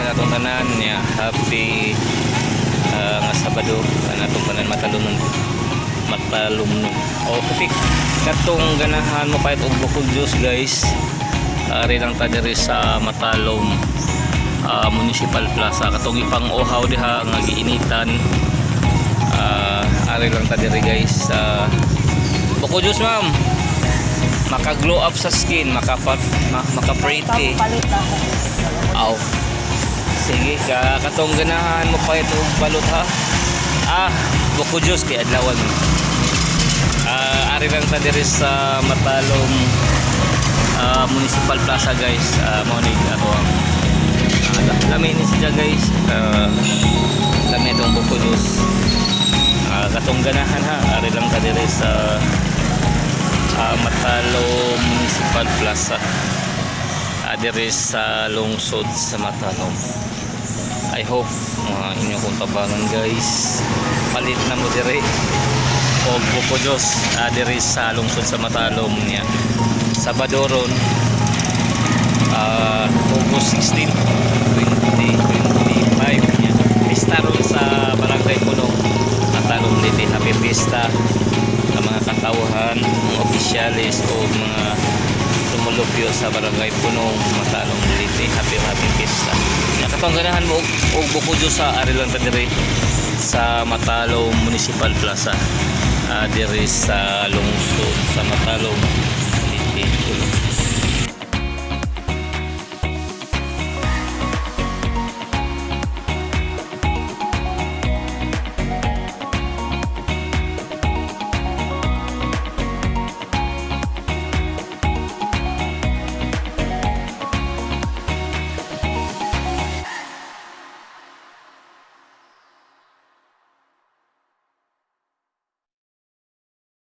Kanatong tanan niya, happy nga Sabado kanatong tanan matalumnon matalumnon. O okay, katong ganahan mo palit og buko juice, guys, ari lang ta diri sa Matalom Municipal Plaza, katong ipang uhaw diha nga giinitan. Ari lang ta diri, guys, sa buko juice, ma'am, maka-glow up sa skin, maka pretty. Palit ako. Aw. Sige ka, katong ganahan mo pa ito balot ha. Ah, buko juice kay adlawan. Ah, ari lang ta diri sa Matalom Municipal Plaza, guys. Mao ni ako ang lami ni siya, guys. Lami itong buko juice. Katong ganahan ha, ari lang ta diri sa Matalom Municipal Plaza, diri sa lungsod sa Matalom. I hope mga inyo kong tabangan, guys. Palit na mo diri og buko juice diri sa lungsod sa Matalom niya. Sabado ron, August 16, 2025 niya. Pista ron sa Barangay Punong, Matalom Leyte. Happy Pista sa mga katawhan, mga opisyales o mga tumulupyo sa Barangay Punong, Matalom Leyte. Happy happy pista. Katong ganahan mo og buko juice sa ari lang ta diri sa Matalom Municipal Plaza. Diri sa lungsod sa Matalom Leyte.